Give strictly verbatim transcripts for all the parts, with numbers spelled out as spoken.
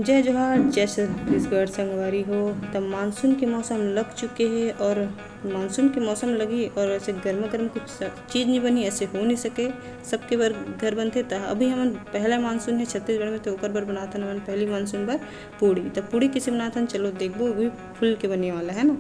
जय जोहार, जय छत्तीसगढ़ संगवारी हो। त मानसून के मौसम लग चुके हे और मानसून के मौसम लगही और ऐसे गर्मा गर्म कुछ स-, चीज नहीं बनी, ऐसे हो नहीं सके। सबके बर घर बनथे। त अभी हमन पहला मानसून हे छत्तीसगढ़ में, तो ओकर बर बनाथन हमन पहली मानसून बर पूड़ी। त पूड़ी कैसे बनाथन, चलो देखबो, वो भी फूल के बने वाला है ना।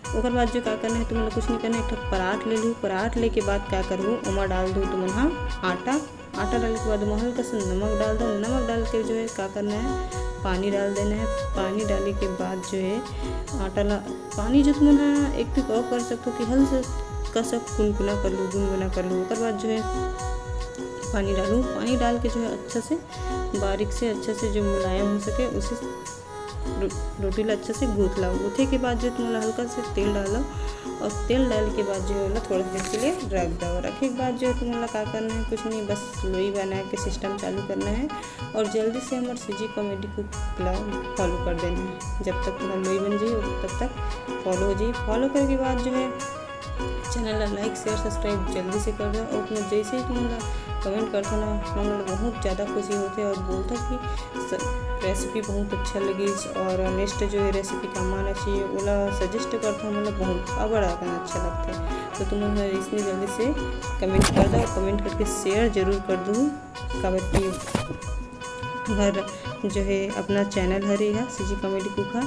ओकर बाद जो का करना है, तुमन ला कुछ नहीं करना है, एक ठो परात ले लू। परात लेके बाद का करबो, ओमा डाल दो तुमन हा आटा। आटा डाले के बाद ओमा हल्का सा नमक डाल दो। नमक डाल के जो है का करना है, पानी डाल देना है। पानी डाले के बाद जो है आटा ला, पानी जो तुमन हा एक ठो और कर सकते हो कि हल्का सा कुनकुना कर लो, गुनगुना कर लो। ओकर बाद जो है पानी डालू। पानी डाल के जो है अच्छा से, बारीक से, अच्छा से जो मुलायम हो सके, उसे रो-, रोटी ला अच्छा से गूंथ लाओ। गूंथे के बाद जो तुमन ला हल्का से तेल डालो और तेल डाले के बाद जो है ओला थोड़ा देर के लिए रख दो। रखे के बाद जो है तुमन ला का करना है, कुछ नहीं, बस लोई बना के सिस्टम चालू करना है और जल्दी से हमर सीजी कॉमेडी कुक ला फॉलो कर देना है। जब तक तुम्हारा लोई बन जाए तब तक फॉलो हो जाए। फॉलो करके बाद जो है चैनल ला लाइक, शेयर, सब्सक्राइब जल्दी से कर दो। और तुमन जैसे ही तुमन ला कमेंट करथो ना, हमन ला बहुत ज़्यादा खुशी होथे और बोलथो कि स-, रेसिपी बहुत अच्छा लगिस और नेक्स्ट जो है रेसिपी काम आना चाहिए, ओला सजेस्ट करथो, हमन ला बहुत अबड़ अकन अच्छा लगथे। तो तुमन ह इसने जल्दी से कमेंट कर दो, कमेंट करके शेयर जरूर कर दो, काबर कि घर जो है अपना चैनल हरे हा सीजी कॉमेडी कुक हा।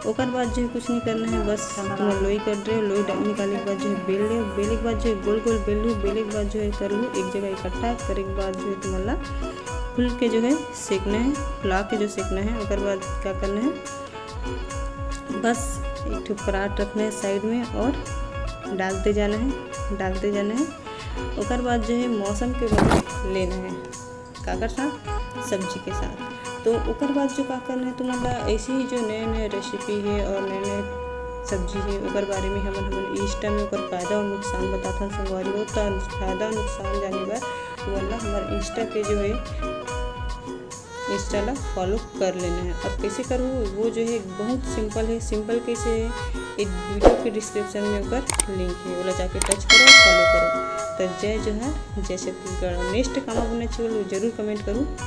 ओकर बाद जो है कुछ नहीं करना है, बस तुम लोई कर रहे हो, लोई डाल निकाले के बाद जो है बेल ले, बेले के बाद जो है गोल गोल बेल लू, बेले के बाद जो है कर लू एक जगह इकट्ठा, करे के बाद जो है तुमन ला फूल के जो है सेकना है, फुला के जो सेकना है। ओकर बाद क्या करना है, बस एक ठो परात रखना है साइड में और डालते जाना है, डालते जाना है। ओकर बाद जो है मौसम के मजा लेना है, काकर साथ, सब्जी के साथ। तो ओकर बाद जो का करना है तुमन ला, ऐसे ही जो नए नए रेसिपी है और नए नए सब्जी है, ओकर बारे में हमन हमन इंस्टा में ओकर फायदा और नुकसान बताथन संगवारी हो। तो फायदा और नुकसान जाने बर तुमन ला हमर इंस्टा के जो है इंस्टा ला फॉलो कर लेना है। अब कैसे करूँ, वो जो है बहुत सिंपल है। सिंपल कैसे है, एक वीडियो के डिस्क्रिप्शन में ओकर लिंक है, ओला जाके टच करो, फॉलो करो। तो जय जोहार, जय छत्तीसगढ़। नेक्स्ट कामा बनना चाहिए, वो जरूर कमेंट करूँ।